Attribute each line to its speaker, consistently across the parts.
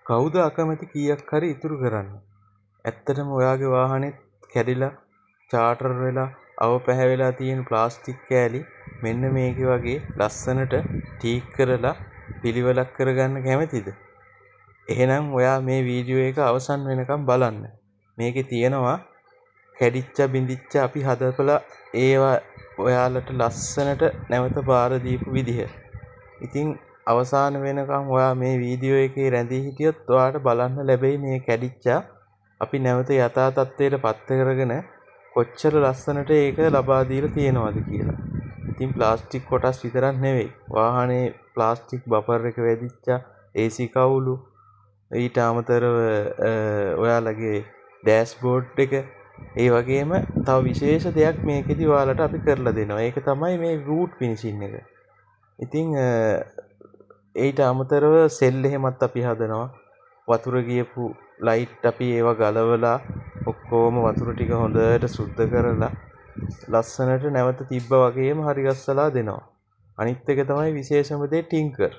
Speaker 1: කවුද අකමැති කීයක් හරි ඉතුරු කරන්න? ඇත්තටම ඔයාගේ වාහනේත් කැඩිලා, චාටර් වෙලා, අව පැහැවෙලා තියෙන ප්ලාස්ටික් කෑලි මෙන්න මේකේ වගේ ලස්සනට ටීක් කරලා පිළිවෙලක් කරගන්න කැමතිද? එහෙනම් ඔයා මේ වීඩියෝ එක අවසන් වෙනකම් බලන්න. මේකේ තියෙනවා කැඩිච්ච බිඳිච්ච අපි හදපලා ඒවා ඔයාලට ලස්සනට නැවත බාර දීපු විදිහ. ඉතින් අවසාන වෙනකම් ඔයා මේ වීඩියෝ එකේ රැඳී හිටියොත් ඔයාට බලන්න ලැබෙයි මේ කැඩිච්ච අපි නැවත යථා තත්ත්වයට පත් කරගෙන කොච්චර ලස්සනට ඒක ලබා දීලා තියෙනවද කියලා. ඉතින් ප්ලාස්ටික් කොටස් විතරක් නෙවෙයි, වාහනේ ප්ලාස්ටික් බෆර් එක වැදිච්ච, AC කවුළු, ඊට අමතරව ඔයාලගේ ඩෑෂ්බෝඩ් එක, ඒ වගේම තව විශේෂ දෙයක් මේකෙදි ඔයාලට අපි කරලා දෙනවා. ඒක තමයි මේ වුඩ් ෆිනිෂින් එක. ඉතින් ඊට අමතරව සෙල් එහෙමත් අපි හදනවා. වතුර ගියපු ලයිට් අපි ඒවා ගලවලා ඔක්කොම වතුර ටික හොඳට සුද්ධ කරලා ලස්සනට නැවත තිබ්බ වගේම හරි ගස්සලා දෙනවා. අනිත් එක තමයි විශේෂම දේ ටින්කර්.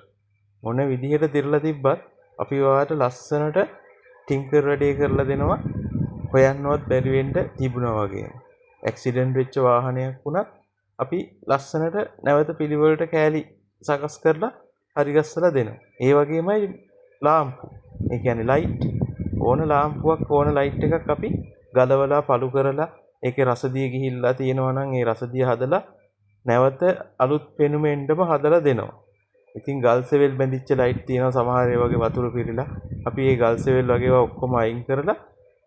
Speaker 1: මොන විදිහට දිරලා තිබ්බත් අපි ඔයාලට ලස්සනට ටින්කර් වැඩේ කරලා දෙනවා. හොයන්නවත් බැරි වෙන්න තිබුණා වගේම. ඇක්සිඩන්ට් වෙච්ච වාහනයක් වුණත් අපි ලස්සනට නැවත පිළිවෙලට කෑලි සකස් කරලා හරි ගස්සලා දෙනවා. ඒ වගේමයි ලාම්පු. ඒ කියන්නේ ලයිට්. ඕන ලාම්පුවක් ඕන ලයිට් එකක් අපි ගලවලා පළු කරලා ඒකේ රසදිය ගිහිල්ලා තියෙනවා නම් ඒ රසදිය හදලා නැවත අලුත් පෙනුම එන්නම හදලා දෙනවා. ඉතින් ගල් සෙවල් බැඳිච්ච ලයිට් තියෙනවා සමහර ඒ වගේ වතුර පිරিলা. අපි ඒ ගල් සෙවල් වගේ ඒවා ඔක්කොම අයින් කරලා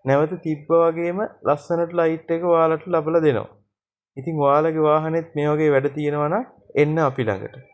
Speaker 1: නැවත තිබ්බ වගේම ලස්සනට ලයිට් එක ඔයාලට ලබලා දෙනවා. ඉතින් ඔයාලගේ වාහනේත් මේ වගේ වැඩ තියෙනවා නම් එන්න අපි ළඟට.